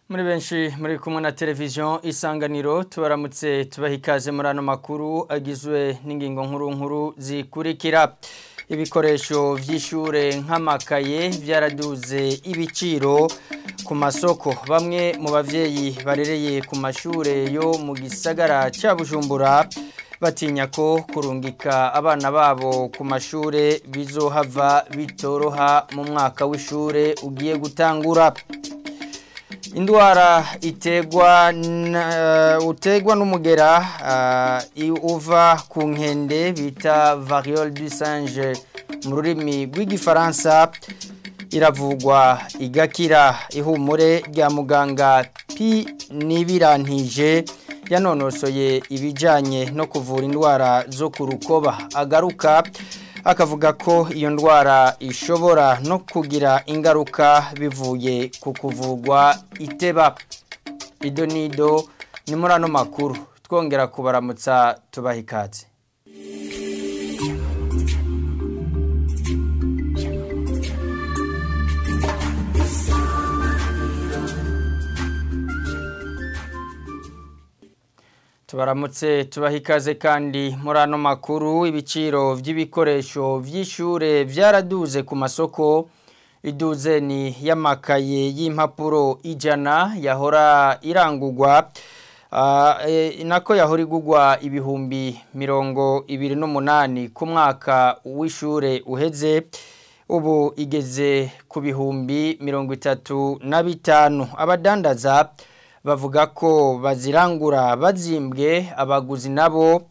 Muri benshi muri kumwe na televiziyo Isanganiro, tubaramutse, tubaha ikaze muri ano makuru agizwe n'ingingo nkuru nkuru zikurikira: Ibikoresho vy'ishure nk'amakaye byaraduze ibiciro ku masoko. Bamwe mu bavyeyi barereye ku mashure yo mu gisagara ca Bujumbura batinya ko kurungika abana babo ku mashure bizohava bitoroha mu mwaka w'ishure ugiye gutangura. Indwara utegwa n'umugera uva ku nkende bita variole du singe mu rurimi rw'igifaransa iravugwa igakira. Ihumure rya muganga P Nibirantije yanonosoye ibijanye no kuvura indwara zo ku rukoba, agaruka akavuga ko iyo ndwara ishobora no kugira ingaruka bivuye ku kuvugwa iteba. Idonido ni muri ano makuru, twongera kubaramutsa, tubaha ikaze. Tubaramutse, tubaha ikaze kandi muri ano makuru. Ibiciro vy'ibikoresho vy'ishure vyaraduze ku masoko. Iduzeni y'amakaye y'impapuro 100 yahora irangurwa nako yahora igurwa 28,000 ku mwaka w'ishure uheze, ubu igeze ku 35,000. Abadandaza bavuga ko bazirangura bazimbwe, abaguzi nabo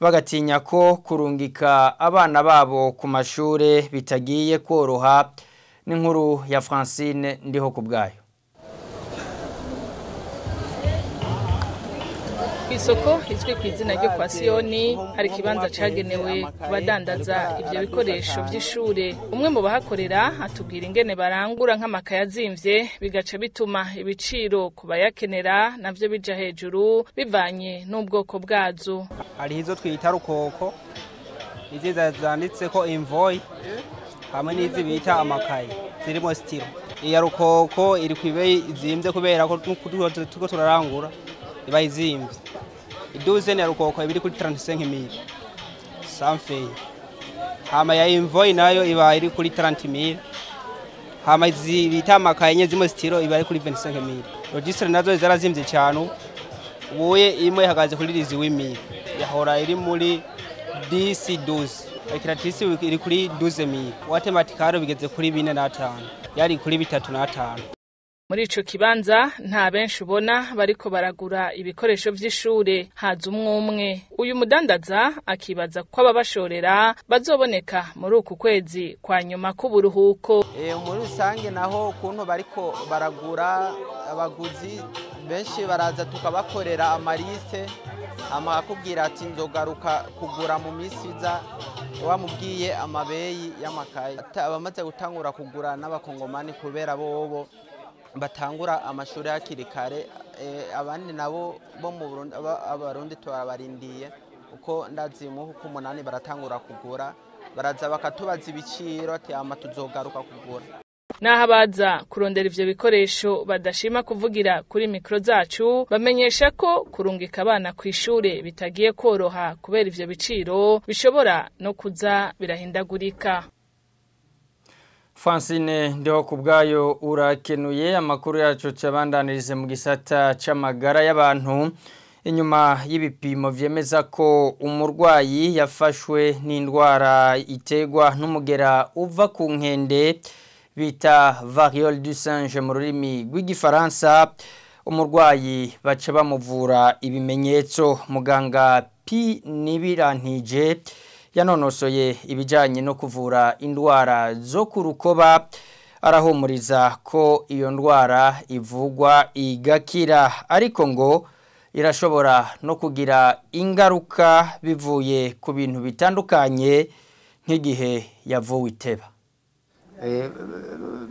bagatinya ko kurungika abana babo ku mashure bitagiye koroha. N'inkuru ya Francine Ndiho kubwayo. Isoko izwi ku izina ryo kwa Siyoni hari ikibanza cagenewe kubadandaza ivyo bikoresho vy'ishure. Umwe mu bahakorera atubwira ingene barangura nk'amakaye azimvye, bigaca bituma ibiciro ku bayakenera navyo bija hejuru bivanye n'ubwoko bwazo. Hari izo twita rukoko, izi zanditseko invoice, hamwe n'izi bita amakaye zirimo stylo. Iya rukoko iri kw'ibeyi izimvye kubera ko turiko turarangura iba izimvye. Iduzeni ya rukoko ibiri kuri 35,000 sans frais. Hama ya invoice nayo iba iri kuri 30,000. Hama izi bita amakaye nye zimwe stylo iba iri kuri 25,000. Registre nazo zarazimvye cyane, ubuye imwe ihagaze kuri 18,000, yahora iri muri 10 12. Calculatrice iri kuri 12,000. Mathématiques bigeze kuri 4,5, yari kuri 3,5. Muri ico kibanza nta benshi ubona bariko baragura ibikoresho vy'ishure, haza umwe umwe. Uyu mudandaza akibaza ko ababashorera bazoboneka muri uku kwezi kwa nyuma k'uburuhuko. Muri rusange naho ukuntu bariko baragura, abaguzi benshi baraza tukabakorera amaliste, hama akakubwira ati nzogaruka kugura mu minsi iza, wamubwiye amabeyi y'amakaye. Abamaze gutangura kugura n'abakongomani kubera bobo batangura amashuri hakiri kare, abandi nabo bo mu Burundi, abarundi turabarindiye uko ndazi mu k'umunani baratangura kugura, baraza bakatubaza ibiciro ati ama tuzogaruka kugura. Naho abaza kurondera ivyo bikoresho badashima kuvugira kuri mikro zacu, bamenyesha ko kurungika abana kw'ishure bitagiye koroha kubera ivyo biciro bishobora no kuza birahindagurika. Francine Ndiho kubwayo, urakenuye. Amakuru yacu cyabandanirize mu gisata c'amagara y'abantu. Inyuma y'ibipimo vyemeza ko umurwayi yafashwe n'indwara itegwa n'umugera uva ku nkende bita variole du singe mu rurimi rw'igifaransa, umurwayi baca bamuvura ibimenyetso. Muganga P Nibirantije yanonosoye ibijanye no kuvura indwara zo ku rukoba arahumuriza ko iyo ndwara ivugwa igakira, ariko ngo irashobora no kugira ingaruka bivuye ku bintu bitandukanye nk'igihe yavuwe iteba.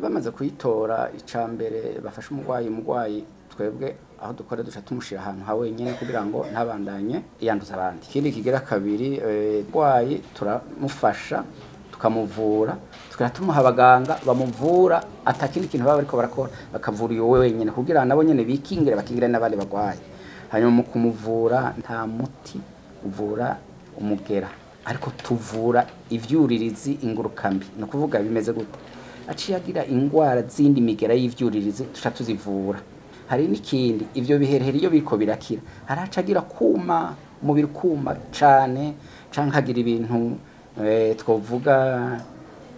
Bamaze kuyitora, icambere bafasha umurwayi, twebwe aho dukora duca tumushira ahantu ha wenyine kugira ngo ntabandanye yanduza abandi. Ikindi kigira kabiri, umurwayi turamufasha. Tukamuvura, tukaba tumuha abaganga bamuvura atakindi kintu baba bariko barakora, bakavura uyo wenyene kugira nabo nyene bikingire, bakingire n'abandi bagwaye. Hanyuma mu kumuvura, nta muti uvura umugera, ariko tuvura ivyuririzi ingurukambi. Ni ukuvuga bimeze gute? Aciye agira ingwara zindi migera y'ivyuririzi, tuca tuzivura. Hari n'ikindi, ivyo biherehere iyo biriko birakira, haraca agira kuma, umubiri kuma cane, canke agira ibintu twovuga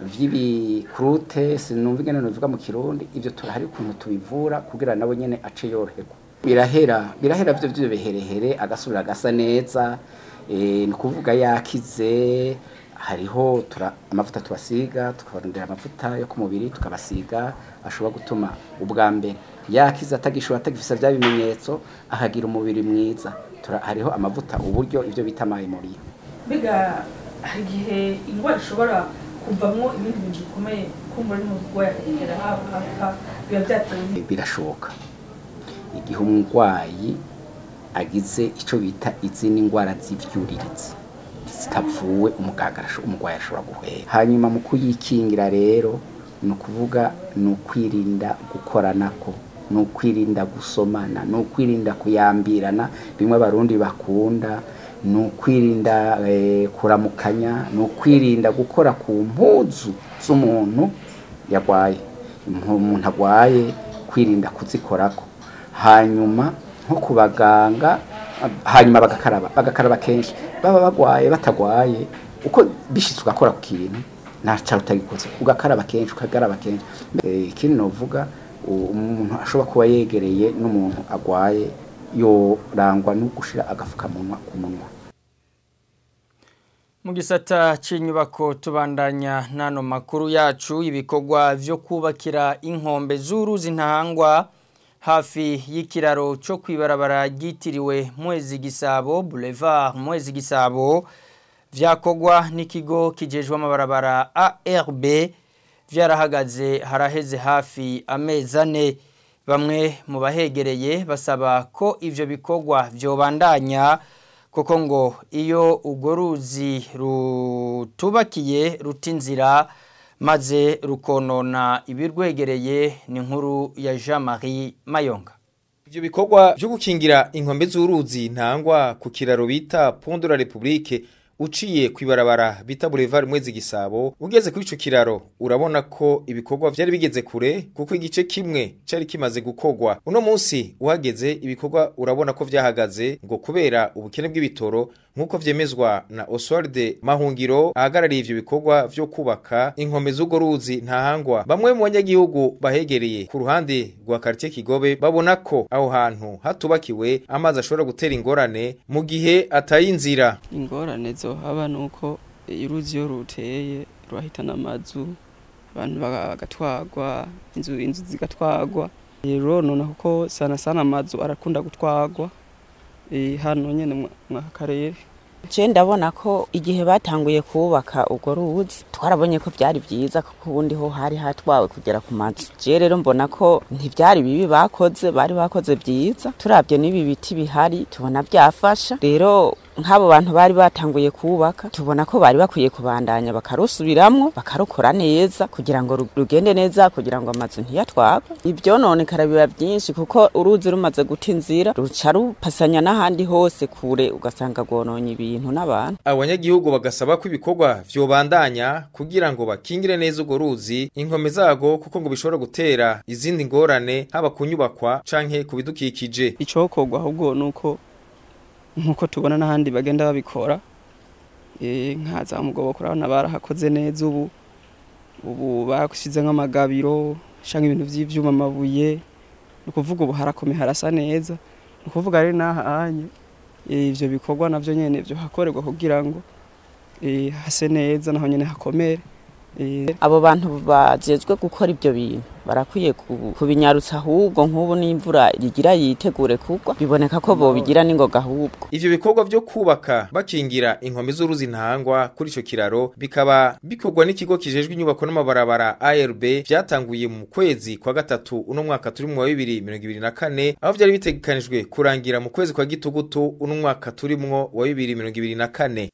vy'ibikurute, sinumva ingene nobivuga mu Kirundi. Ivyo hari ukuntu tubivura kugira nabo nyene ace yoroherwa. Birahera, birahera vyo biherehere, agasubira agasa neza. Ni ukuvuga yakize. Hariho amavuta tubasiga, tukabarondera amavuta yo ku mubiri tukabasiga, ashobora gutuma ubwa mbere yakize atagishobora, atagifisa vya bimenyetso, akagira umubiri mwiza. Hariho amavuta, uburyo ivyo bita mayimoriyo. Mbega hari igihe indwara ishobora kuvamwo ibindi bintu bikomeye, kumva ari umurwayi akagera apfa, biba byatewe? Birashoboka igihe umurwayi agize ico bita izindi ndwara z'ivyuririzi zitapfuwe, umuganga umurwayi ashobora guhera. Hanyuma mu kuyikingira rero, ni ukuvuga ni ukwirinda gukoranako, ni ukwirinda gusomana, ni ukwirinda kuyambirana bimwe Abarundi bakunda, ni ukwirinda kuramukanya, ni ukwirinda gukora ku mpuzu z'umuntu yagwaye, umuntu agwaye, kwirinda kuzikorako. Hanyuma nko ku baganga, hanyuma bagakaraba, bagakaraba kenshi, baba bagwaye batagwaye, uko bishitse ugakora ku kintu ntaca utagikoze, ugakaraba kenshi, ukagaraba kenshi. Ikindi novuga, umuntu ashobora kuba yegereye n'umuntu agwaye, yorangwa no gushira agafukamunwa ku munwa. Mu gisata c'inyubako tubandanya nano makuru yacu. Ibikorwa vyo kubakira inkombe z'uruzi Ntahangwa hafi y'ikiraro cyo kwibarabara ryitiriwe Mwezi Gisabo, Boulevard Mwezi Gisabo, vyakogwa n'ikigo kijejwe amabarabara ARB vyarahagaze haraheze hafi amezi 4. Bamwe mu bahegereye basaba ko ivyo bikorwa vyobandanya, kuko ngo iyo urwo ruzi rutubakiye ruta inzira maze rukonona ibirwegereye. Ni inkuru ya Jean-Marie Mayonga. Ivyo bikorwa vyo gukingira inkombe z'uruzi Ntangwa ku kiraro bita Pont de la République, uciye kwibarabara bita Boulevard Mwezi Gisabo, ugeze kuri ico kiraro urabona ko ibikorwa vyari bigeze kure, kuko igice kimwe cari kimaze gukogwa. Uno munsi uhageze, ibikorwa urabona ko vyahagaze, ngo kubera ubukene bw'ibitoro, nkuko vyemezwa na Oswald Mahungiro ahagarariye ivyo bikorwa vyo kubaka inkombe z'urwo ruzi Ntahangwa. Bamwe mu banyagihugu bahegereye ku ruhande rwa quartier Kigobe babona ko aho hantu hatubakiwe amazi ashobora gutera ingorane mu gihe ataye inzira. Ingorane zohaba nuko uruzi iyo ruteye rurahitana amazu, abantu bagatwagwa, inzu zigatwagwa, ruronona, kuko sana sana amazu arakunda gutwagwa hano nyene mwaka karere. Je ndabona ko igihe batanguye kubaka urwo ruzi, twarabonye ko byari byiza, kuko ubundi ho hari hatwawe kugera ku mazu. Je rero mbona ko ntibyari bibi bakoze, bari bakoze byiza. Turabye n'ibi biti bihari, tubona byafasha. Rero nk'abo bantu bari batanguye kubaka, tubona ko bari bakwiye kubandanya bakarusubiramwo, bakarukora neza kugira ngo rugende neza, kugira ngo amazu ntiyatwagwe. Ivyononekara biba byinshi, kuko uruzi rumaze guta inzira ruca rupasanya n'ahandi hose kure, ugasanga rwononye ibintu n'abantu. Abanyagihugu bagasaba ko ibikorwa vyobandanya kugira ngo bakingire neza urwo ruzi, inkombe zago, kuko ngo bishobora gutera izindi ngorane haba ku nyubakwa canke ku bidukikije. Icokorwa ahubwo nuko, nkuko tubona n'ahandi bagenda babikora, nka za Mugoboka, urabona barahakoze neza. Ubu bashize nk'amagabiro canke ibintu vy'ivyuma, amabuye, ni ukuvuga ubu harakomeye, harasa neza. Ni ukuvuga rero n'ahanye ivyo bikorwa navyo nyene vyo hakorerwa kugira ngo hase neza, naho nyene hakomere. Abo bantu bajejwe gukora ibyo bintu barakwiye kubinyarutsa ahubwo, nk'ubu n'imvura igira yitegure kugwa, biboneka ko bobigira n'ingoga ahubwo. Ivyo bikorwa vyo kubaka bakingira inkombe z'uruzi Ntahangwa kuri ico kiraro bikaba bikorwa n'ikigo kijejwe inyubako n'amabarabara ARB, vyatanguye mu kwezi kwa gatatu uno mwaka turi mu wa 2024, aho vyari bitegekanijwe kurangira mu kwezi kwa gitugutu uno mwaka turimwo wa 2024.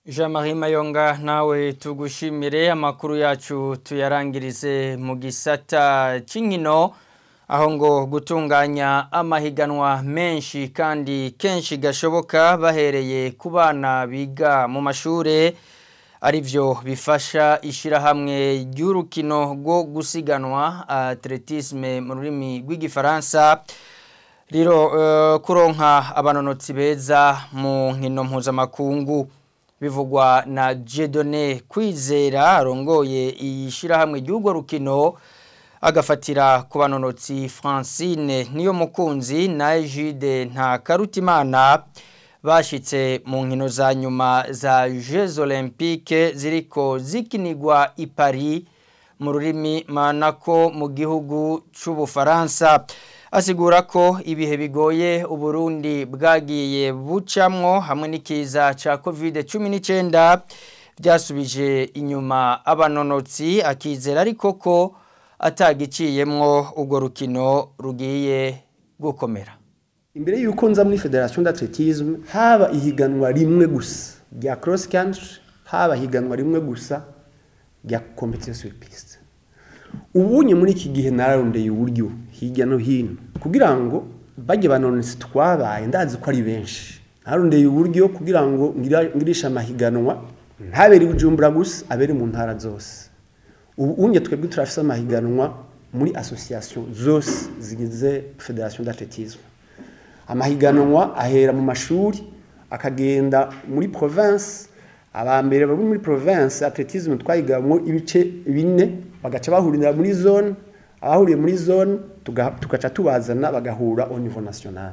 Jean-Marie Mayonga nawe tugushimire. Amakuru yacu tuyarangirize mu gisata c'inkino, aho ngo gutunganya amahiganwa menshi kandi kenshi gashoboka bahereye ku bana biga mu mashure arivyo bifasha ishirahamwe ry'urukino rwo gusiganwa athlétisme mu rurimi rw'igifaransa riro kuronka abanonotsi beza mu nkino mpuzamakungu. Bivugwa na Dieudonné Kwizera arongoye ishirahamwe ry'urwo rukino, agafatira ku banonotsi Francine Niyo Mukunzi na Egide Ntakarutimana bashitse mu nkino za nyuma za Jeux Olympiques ziriko zikinigwa i Paris mu rurimi Monaco mu gihugu c'Ubufaransa. Asigura ko ibihe bigoye Uburundi bwagiye bucamwo hamwe n'ikiza ca COVID-19 byasubije inyuma abanonotsi, akizera ariko ko atagiciyemwo urwo rukino rugiye gukomera. Imbere yuko nza muri Fédération d'Athlétisme haba ihiganwa rimwe gusa rya cross country, haba ihiganwa rimwe gusa rya compétition sur piste. Ubunye muri iki gihe nararondeye uburyo hirya no hino kugira ngo bajye banonetse twabaye, ndazi ko ari benshi. Nararondeye uburyo kugira ngo ngirisha amahiganwa ntabere Bujumbura gusa, abere mu ntara zose. Ubu unye twebwe turafise amahiganwa muri association zose zigize Fédération d'Athlétisme. Amahiganwa ahera mu mashuri akagenda muri province. Abambere bari muri province athlétisme twayigamwo ibice bine, bagaca bahurira muri zone, abahuriye muri zone tugaca tubazana bagahura au niveau national.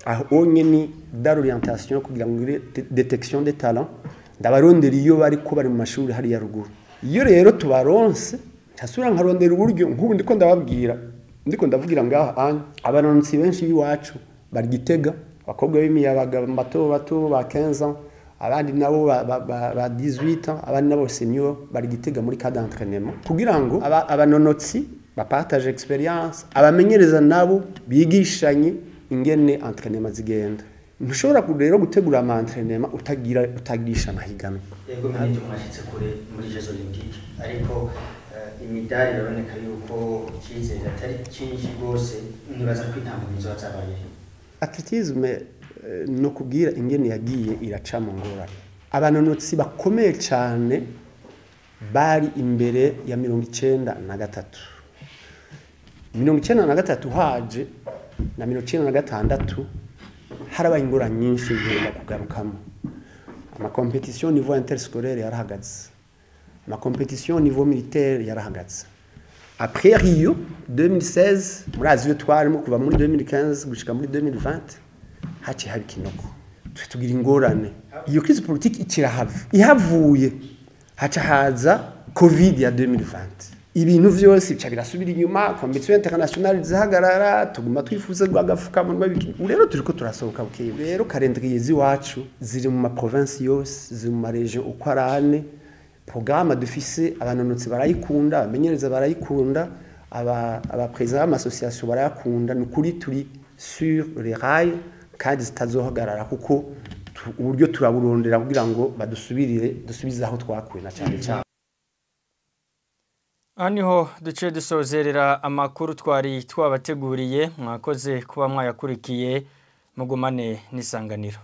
Aho onye ni d'orientation kugira ngo ngire détection des talents, ndabarondera iyo bari ko bari mu mashuri hariya ruguru. Iyo rero tubaronse ntasubira nkarondera uburyo. Nk'ubu ndiko ndababwira, ndiko ndavugira ngaha, abanonotsi benshi b'iwacu bari Gitega, abakobwa b'imiyabaga bato bato ba 15 ans, abandi nabo ba 18 ans, abandi nabo senior bari Gitega muri cadre d'entraînement, kugira ngo abanonotsi bapartage expérience, abamenyereza nabo bigishanye ingene entraînement zigenda. Ntushobora rero gutegura ama entraînement utagira utagirisha amahiganwa. Yego, mwe mwashitse kure muri Jeux Olympiques, ariko imidari iraboneka yuko icyizere atari cyinshi rwose. Nibaza ko intambwe zizoba zabaye. Athlétisme no kubwira ingene yagiye iraca mu ngorane. Abanonotsi bakomeye cyane bari imbere ya 93. 93 haje na 96 harabaye ingorane nyinshi ngenda kugarukamo. Ama compétition niveau interscolaire yarahagaze, ama compétition niveau militaire yarahagaze. Après Rio 2016, murazi iyo twarimo kuva muri 2015 gushika muri 2020 haciye haba ikinogo, twe tugira ingorane. Iyo crise politique ikirahava, ihavuye haca haza Covid ya 2020, ibintu vyose bica birasubira inyuma, compétition internationale zihagarara, tuguma twifuza agafukamunwa. Ubu rero turiko turasohoka bukeye. Rero calendrier z'iwacu ziri mu ma province yose, ziri mu ma région uko ari ane. Programme dufise abanonotsi barayikunda, abamenyereza barayikunda, aba président b'amasociation barayakunda. Ni ukuri turi sur les rails kandi zitazohagarara, kuko uburyo turaburondera kugira ngo badusubirire, dusubize aho twakuye na cyane cyane. Aha niho duce dusozerera amakuru twari twabateguriye. Mwakoze kuba mwayakurikiye, mugumane n'Isanganiro.